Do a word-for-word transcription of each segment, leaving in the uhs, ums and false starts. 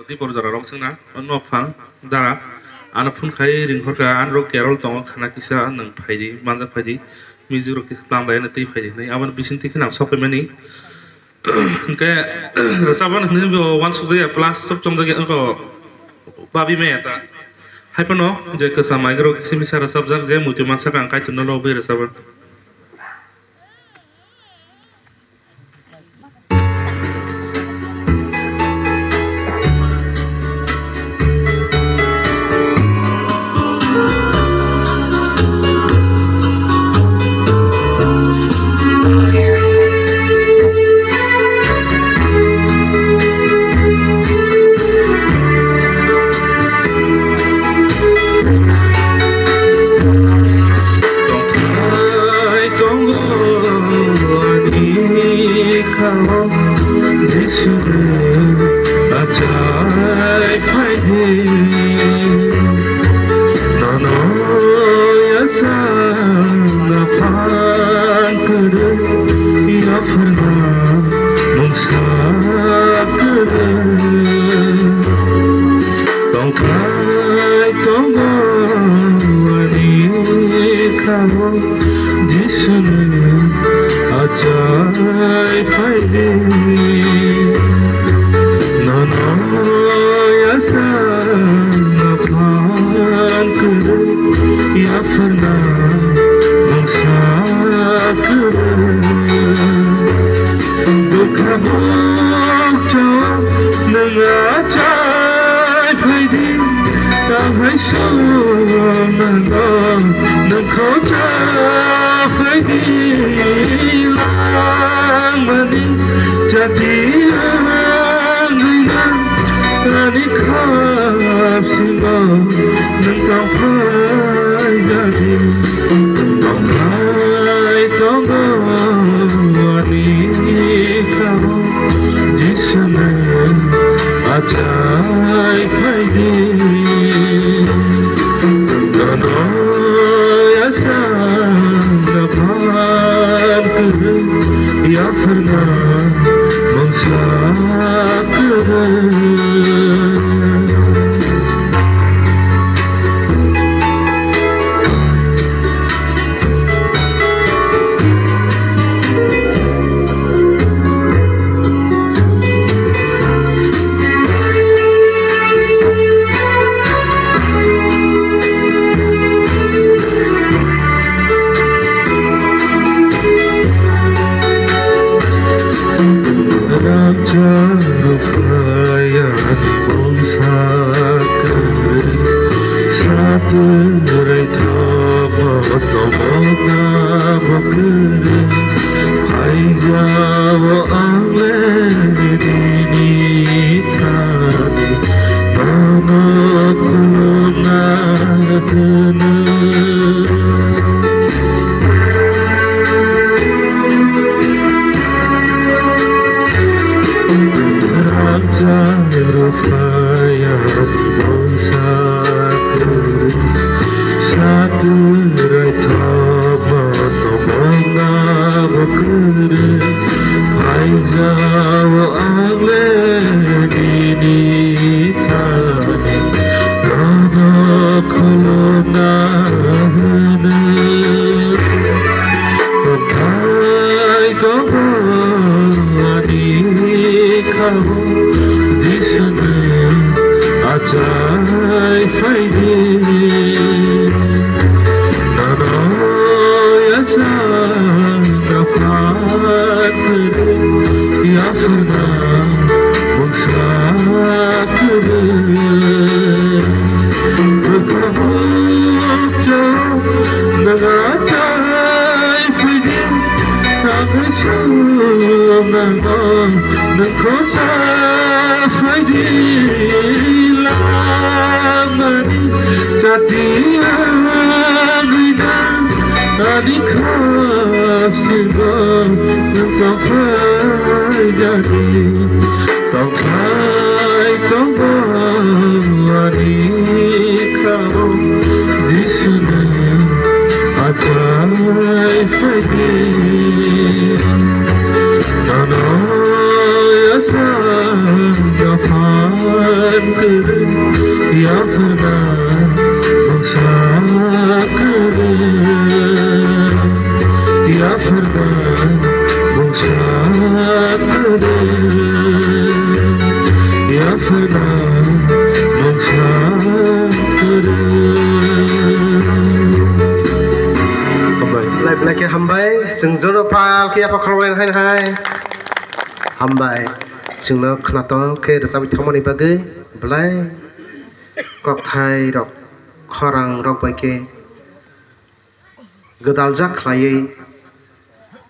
Di bor jora rok sengna, o nok phang, dara, ano phone khai ring hor kha, ano rok carol tongo, khana kisa nwng phai di, manjak phai di, music rok kisa tang bai, ano twi phai di hinwi, aboni bising twi kheno ang sok phaimani. Hinkhe, rwchapna hinwi bo uansuk jaya, plus sob chongjak ya, wngkha babi maya ta. Hai phano, je kwcham mic rok kisa misa rwchapjak, je muitu mansa kha ang Kaitorno lobwi rwchapna. Tongthai tongo ani khao, Jisuni achai phaidi. Nono yasa naphang kwrwi, yapharna mungsa kwrwi. Tongthai tongo ani khao, Jisuni achai phaidi. Nono yasa naphang kwrwi, yapharna mungsa kwrwi. Dukha bukcha nwng achai phaidi, ang hai song nangno nwng khocha phaidi. Langmani chati ang rina, ani khap singo nwng tong phai jadi. Tongthai tongo ani khao, Jisuni achai phaidi. Nono yasa naphang kwrwi, yapharna mungsa kwrwi. Rangchak rwphai ani mungsa kwrwi, satwi raithok bo tongmokna bo kwrwi, phaijao ang le nini thani, nono khulumna hwno. Rangchak rwphai ani mungsa kwrwi, satwi raithok bo tongmokna bo kwrwi, phaijao ang le nini thani, nono khulumna hwno. Tongthai tongo ani khao, Jisuni achai phaidi. Nono yasa naphang kwrwi, yapharna mungsa kwrwi. Dukha bukcha nwng achai phaidi, ang hai song nangno nwng khocha phaidi. Langmani chati ang rina, ani khap singo nwng tong phai jadi. Tongthai tongo ani khao, Jisuni achai phaidi. Nono yasa naphang Yapharda bangsa kwrwi, yapharda bangsa kwrwi, yapharda bangsa kwrwi. Hambai. Belai belai khe hambai, chwng joro pal khe yapha khoroknai hai hai. Hambai. Chwngno khwnatok khe rwchabwi thangmani bagwi belai kokthai rok, khorang rok bai khe gwdaljak khlaiwi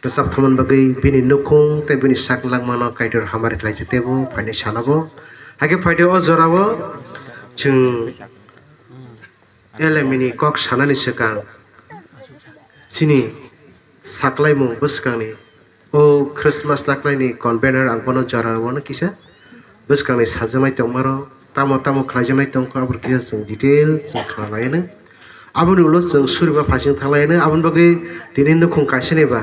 rwchap thangmani bagwi bini nukhung tei bini sak langmano Kaitor hamari khlai khe teibo phainai sanabo. Hakhe phaidi o jorao chwng L M E ni kok sanani swkang chini saklaimung bwskangni o Christmas taklaini convener ang bono jora rwno kisa bwskangni sajaknai tongmaro tamo tamo khlaijaknai tongkha aboni kisa chwng detail chwng khnalaino aboni ulo chwng suriba phasing thanglaino aboni bagwi tini nukhung kaisani ba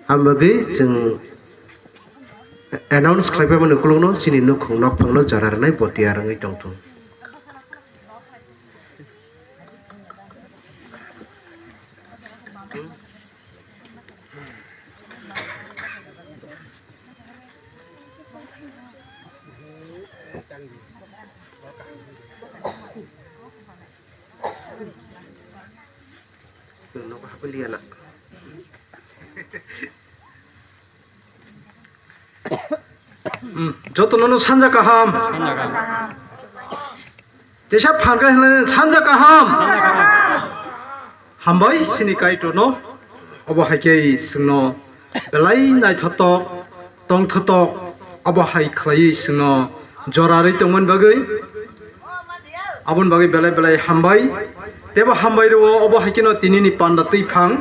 aboni bagwi chwng announce khlaipaimani ukulukno chini nukhung nokphangno jora rwnai bo tiyar wngwi tongthung. Hmm, joto nono sanja kaham. Teisa phalka hinlai sanja kaham. Hambai sini Kaitorno. Obo hai khe chwngno belai naithotok, tongthotok, obo hai khlaiwi chwngno jorarwi tongmani bagwi. Aboni bagwi belai belai hambai. Tebo hambai rwo obo hai kheno tinini panda twiphang.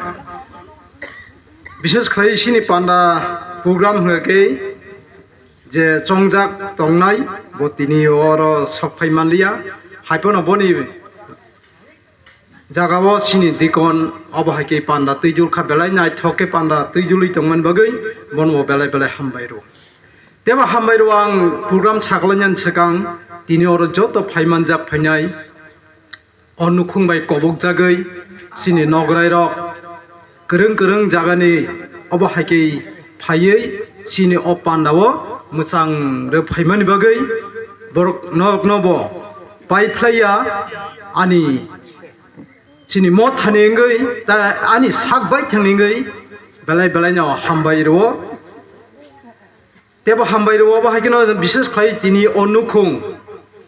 Bishes khlai sini panda program hwnkhe je chongjak tongnai bo tini oro sok phai manliya. Haiphano boni jagao sini dikon obo hai khe panda twijul kha belai naithok khe panda twijulwi tongmani bagwi bono bo belai belai hambai rwo. Tebo hambai rwo ang program saklainani swkang tini oro joto phai manjak phainai. O nukhung bai kobokjagwi chini nograi rok kwrwng kwrwng jagani obo hai khe phaiwi chini o pandao mwchang rw phaimani bagwi borok norokno bo pai phlaiya ani chini mothani wngwi ta ani sak bai thangni wngwi belai belai no hambai rwo. Tebo hambai rwo, obo hai kheno bishes khlai tini o nukhung,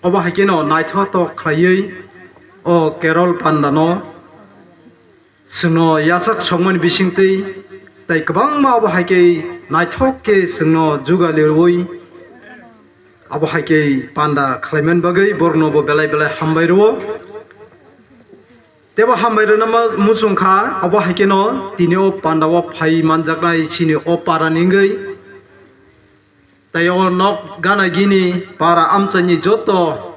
obo hai kheno naithotok khlaiwi o Carol Panda no chwngno yachak songmani bisingtwi tei kwbangma obo hai khe naithok khe chwngno jugali rwwi obo hai khe panda khlaimani bagwi borokno bo belai belai hambai rwo. Tebo hambai rwna ma-, muchung kha, obo hai kheno tini o panda o phai manjaknai chini o para ni wngwi. Tei o nok gana gini para amchaini joto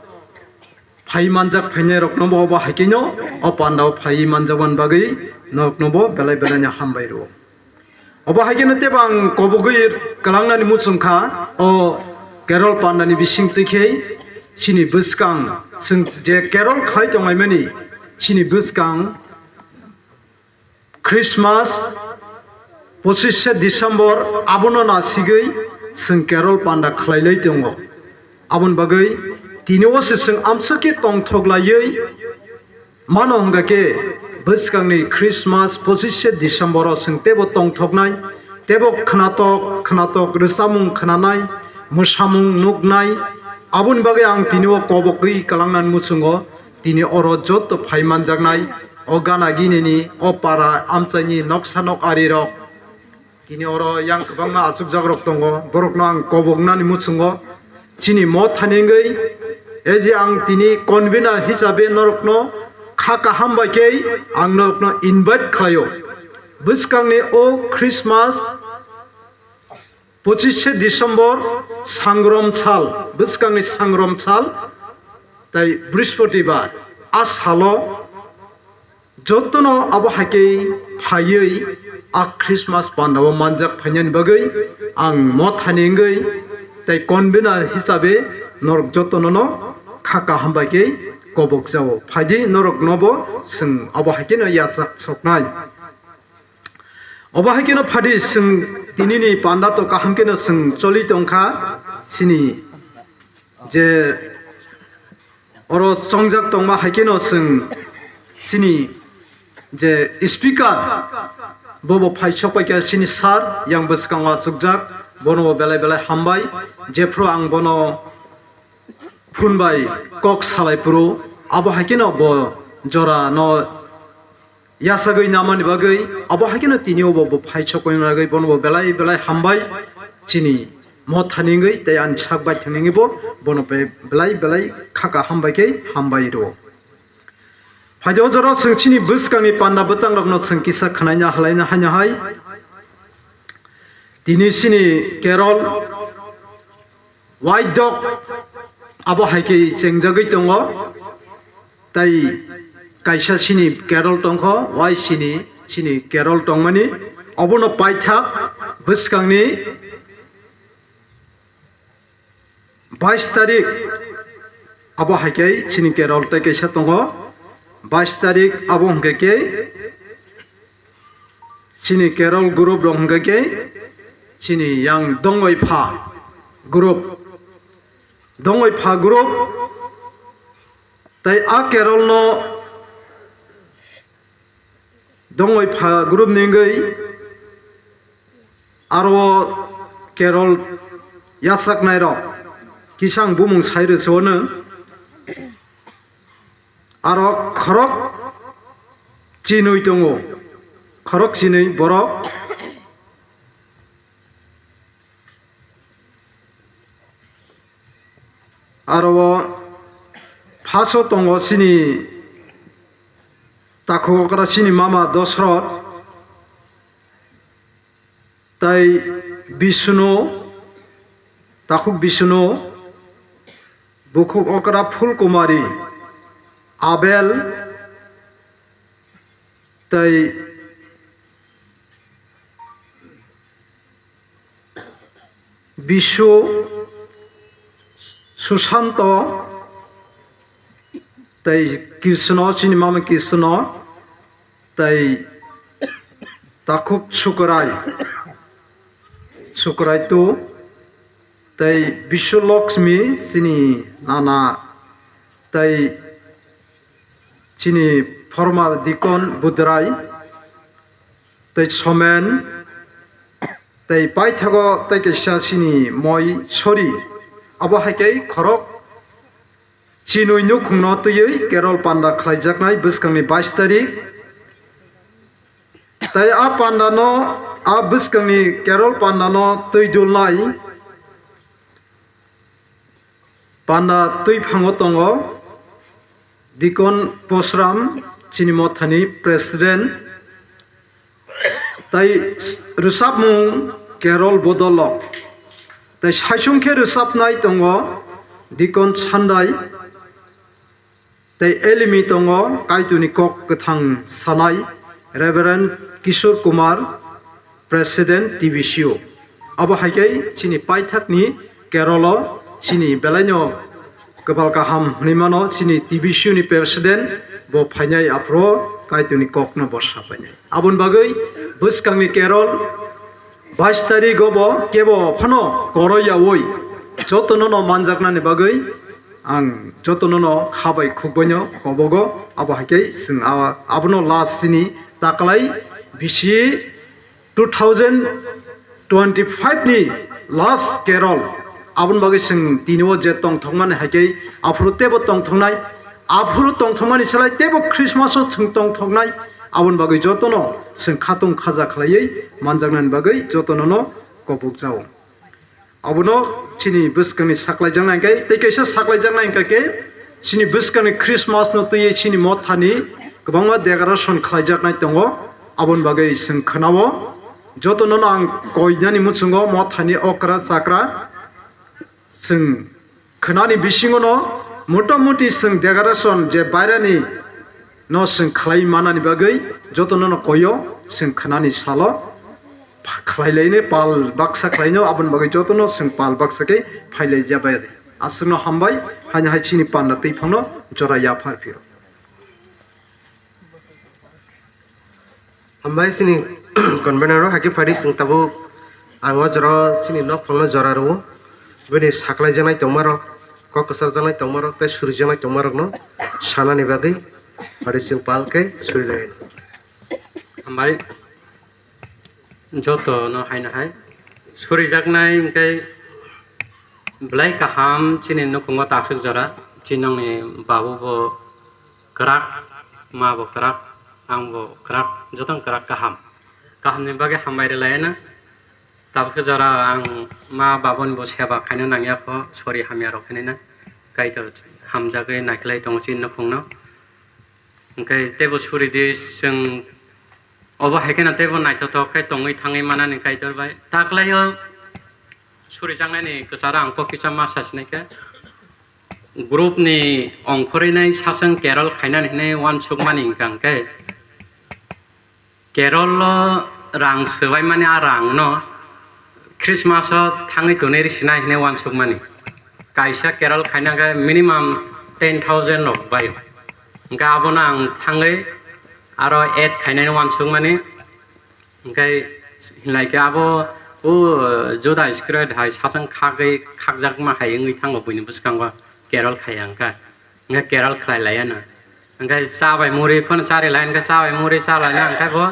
phai manjak phainai rokno bo obo hai kheno o panda o phai manjakmani bagwi norokno bo belai belai no hambai rwo. Obo hai kheno tebo ang kobogwi kwlangnani muchung kha, o Carol Pandani bisingtwi khe chini bwskang, chwng je Carol khlai tonglaimani chini bwskang Christmas, pochishe December, abono nasigwi chwng Carol Panda khlailai tongo. Aboni bagwi tini o se chwng amsukhe tongthok laiwi mano hwnkha khe bwskangni Christmas pochishe December o chwng teibo tongthoknai, teibo khwnatok khwnatok rwchapmung khwnanai, mwsamung nuknai. Aboni bagwi ang tini o kobogwi kwlangnani muchungo tini oro joto phai manjaknai o gana ginini o para amchaini noksa nok arirok. Tini oro yang kwbangma achukjakrok tongo, borokno ang koboknani muchungo chini mothani wngwi, e je ang tini convener hisabe norokno kha kaham bai khe ang norokno invite khlaio. Bwskangni o Christmas pochishe December sangrom sal, bwskangni sangrom sal, tai Brihaspatibar, a salo jotono abo hai khe phaiwi a Christmas pandao manjak phainani bagwi ang mothani wngwi tei convener hisabe norok jotono no kha kaham bai khe kobok jao. Phaidi norok nobo chwng abo hai kheno yachak soknai. Obo hai kheno phaidi chwng tinini panda to kaham kheno chwng choli tongkha, chini je oro chongjak tongma hai kheno chwng chini je speaker bobo phai sok pai kha chini sir yang bwskango achukjak, bono bo belai belai hambai, jephru ang bono phun bai kok salai phuru abo hai kheno bo jora no yachagwi namani bagwi, abo hai kheno tini obo bo phai sokoni bagwi bono bo belai belai hambai chini mothani wngwi tei ani sak baithang wngwi bo bono be-, belai belai kha kaham bai khe hambai rwo. Phaidi o jora chwng chini bwskangni panda bwtangrokno chwng kisa khwnaina halaina haino hai. Tini chini Kerol Waidok abo hai khe chengjagwi tongo, tei kaisa chini Kerol tongkho, wai chini, chini Kerol tongmani, obono paithak bwskangni bais tarik abo hai khe chini Kerol tei kaisa tongo, bais tarik abo hwnkhe khe chini Kerol group rok hwnkhe khe chini yang Dongoi Pha group, Dongoi Pha group tei a Kerol no Dongoi Pha group ni wngwi aro Kerol yachaknai rok kisa ang bumung sai rwchwano. Aro khorok chinwi tongo, khorok chinwi borok. Aro o phaso tongo chini takhuk okra chini mama Dosrot. Tei Bishnu, takhuk Bishnu, bukhuk okra Phulkumari, Abel, tei Bishu, Susanto, tei Krishna, chini mama Krishna, tei takhuk Sukurai, Sukurai tu, tei Bishu Lakshmi, chini nana, tei chini former deacon Budrai, tei Somen, tei paithago tei kaisa chini moi Sori. Abo hai khe khorok chinwi nukhungno twiwi Kerol panda khlaijaknai bwskangni bais tarik. Tei a pandano, a bwskangni Kerol pandano twi dulnai panda twi phango tongo Dikon Posram, chini mothani president. Tai rwchapmung Kerol Bodolok. Tai saichung khe rwchapnai tongo Dikon Sandai. Tai elimi tongo Kaitorni kok kwthang sanai Reverend Kishore Kumar, President T B C U. Abo hai khe chini paithakni Kerolo chini belaino kwbal kaham hwnwi mano, chini T B C U ni president bo phainai aphuru Kaitorni kokno bo sapainai. Aboni bagwi bwskangni Kerol bais tarigo bo kebo phano koroi yaui jotono no manjaknani bagwi ang jotono no khabai khukbaino kobogo. Abo hai khe chwng a-, abono last chini taklai bisi two thousand twenty-five ni last Kerol. Aboni bagwi chwng tini o je tongthokmani hai khe aphuru tebo tongthoknai, aphuru tongthokmani salai tebo Christmas o chwng tongthoknai. Aboni bagwi jotono chwng khatung khaja khlaiwi manjaknani bagwi jotono no kobok jao. Abono chini bwskangni saklaijaknai khe, tei kaisa saklaijaknai hwnkha khe chini bwskangni Christmas no twiwi chini mothani kwbangma decoration khlaijaknai tongo. Aboni bagwi chwng khwnao, jotono no ang koinani muchungo mothani okra chakra chwng khwnani bisingo no motamuti chwng decoration je bairani no chwng khlai manani bagwi jotono no koio chwng khwnani salo. Khlailaini pal baksa khlaino, aboni bagwi jotono chwng pal baksa khe phailai jabai. Aswkno hambai, haino hai chini panda twi phano jora yaphar phiro. Hambai chini convener rok, hakhe phadi chwng tabuk ang o jora chini nok phangno jora rwo. Bini saklaijaknai tongmarok, kok kwchakjaknai tongmarok tei surijaknai tongmarokno sanani bagwi phadi chwng pal khe surilaino. Hambai. Joto no haino hai surijaknai hwnkhe belai kaham chini nukhungo taksuk jora, chini nokni babu bo kwrak, ma bo kwrak, ang bo kwrak, jotono kwrak kaham. Kahamni bagwi hambai rwlaino. Taksuk jora ang ma babuni bo seba khaina nangya kho, sori hamya rok hinwi na. Kaitor hamjagwi naikhlai tongo chini nukhungno. Hwnkhe teibo suri di, chwng obo hai kheno teibo naithothok khe tongwi thangwi manani Kaitor bai. Taklaio surijaknani kwcharo ang kok kisa ma sasinai khe, group ni ongkhorwi nai saswng carol khainani hinwi uansukmani hwnkha hwnkhe, carol o rang swbai mani, a rang no Christmas o thangwi tonwi rw sinai hinwi uansukmani. Kaisa carol khaina khe minimum ten thousand rok bai. Hwnkhe abono ang thangwi aro add khainani uansukmani. Hwnkhe hinlai khe abo o Juda Iskariot hai saswng khagwi khakjakma hai wngwi thango buini bwskango carol khaiya hwnkhe. Hwnkhe carol khlai laiya no. Hwnkhe cha bai muri phano chari lai, hwnkhe cha bai muri cha laina, hwnkhe bo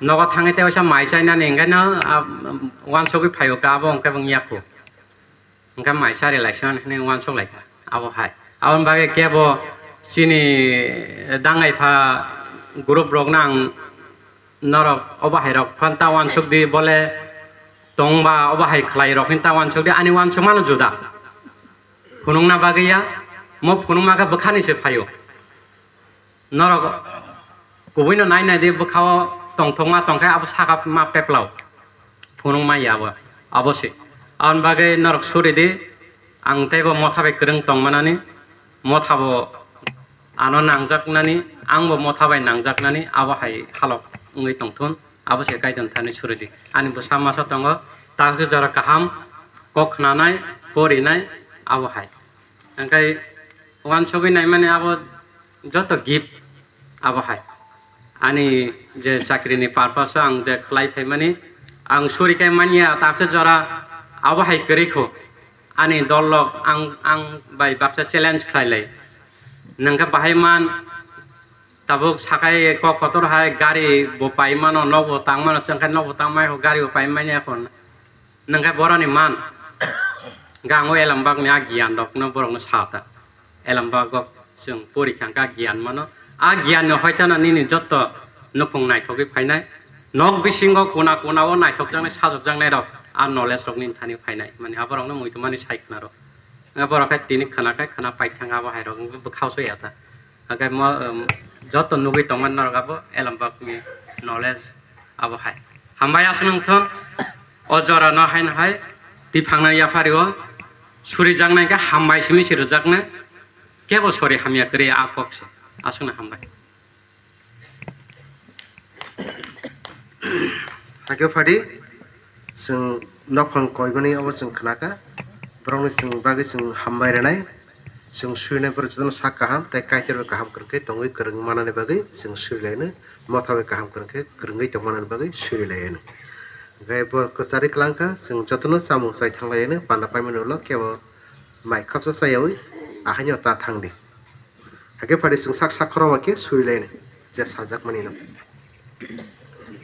nogo thangwi tei waisa mai chainani, hwnkhe no, ah, uansugwi phaio khe abo, hwnkhe bo wngya kho. Hwnkhe mai chari laisa hinwi uansuk lai kha abo hai. Aboni bagwi kebo chini dangai pha group rokno ang norok obo hai rok phano ta uansuk di, bole tongba obo hai khlai rok hinwi ta uansuk di, ani uansukmano juda. Phunukna bagwi ya, mo phunukma khe bwkhani se phaio. Norok kubuino nai nai di, bwkhao tongthokma tongkhe abo saka ma peplao. Phunukma ya abo, abo se. Aboni bagwi norok suri di, ang teibo motha bai kwrwng tongmanani, motha bo ano nangjaknani, ang bo motha bai nangjaknani, abo hai halok wngwi tongthun. Abo se Kaitor thani suri di. Ani bwsa masa tongo, takhuk jora kaham, kok khnanai, porinai, abo hai. Hwnkhe uansugwi naimani abo joto gift abo hai. Ani je chakrini purpose o ang je khlai phaimani, ang suri khe manya takhuk jora abo hai kwrwi kho. Ani dol rok ang, ang bai baksa challenge khlai lai. Nwng khe bahai man, tabuk sakai kok kotor hai gari bo pai mano, nok bo tang mano, chwng khe nok bo tang mai, gari bo pai manya kho. Nwng khe boroni man. Gango elembakni a giyan rokno borokno sa ta. Elembak o chwng pori kha, a giyan mano. A giyan ni hoitano nini joto nukhung naithogwi phainai. Nok bisingo kuna kuna o naithokjaknai, sajokjaknai rok a knowledge rok nini thani phainai. Mani aborokno muitu mani sai khna rok. Borok khe tini khna khe khna pai thang abo hai rok bwkhao so ya ta. Hwnkhe mo, um, joto nugwi tongmani norok abo elembakni knowledge abo hai. Hambai aswk nung thon o jora no haino hai tiphangna yaphario surijaknai khe hambai simi si rwjakna kebo sori hamya kwrwi a kok se aswkno hambai. Hakhe phadi chwng nokphang koimani obo chwng khnakha, borokni chwng bagwi chwng hambai rwnai, chwng suinai borok jotono sak kaham tei Kaitor bai kaham kwrwngkhe tongwi kwrwng manani bagwi chwng surilaino, motha bai kaham kwrwngkhe kwrwngwi tongmanani bagwi surilaino. Hwnkhe bo kwchari kwlangkha, chwng jotono chamung chai thanglaiano, panda paimani ulo kebo mai khopsa chayaui ahaino ta thangdi. Hakhe phadi chwng sak sak khorokma khe surilaino je sajakmani no.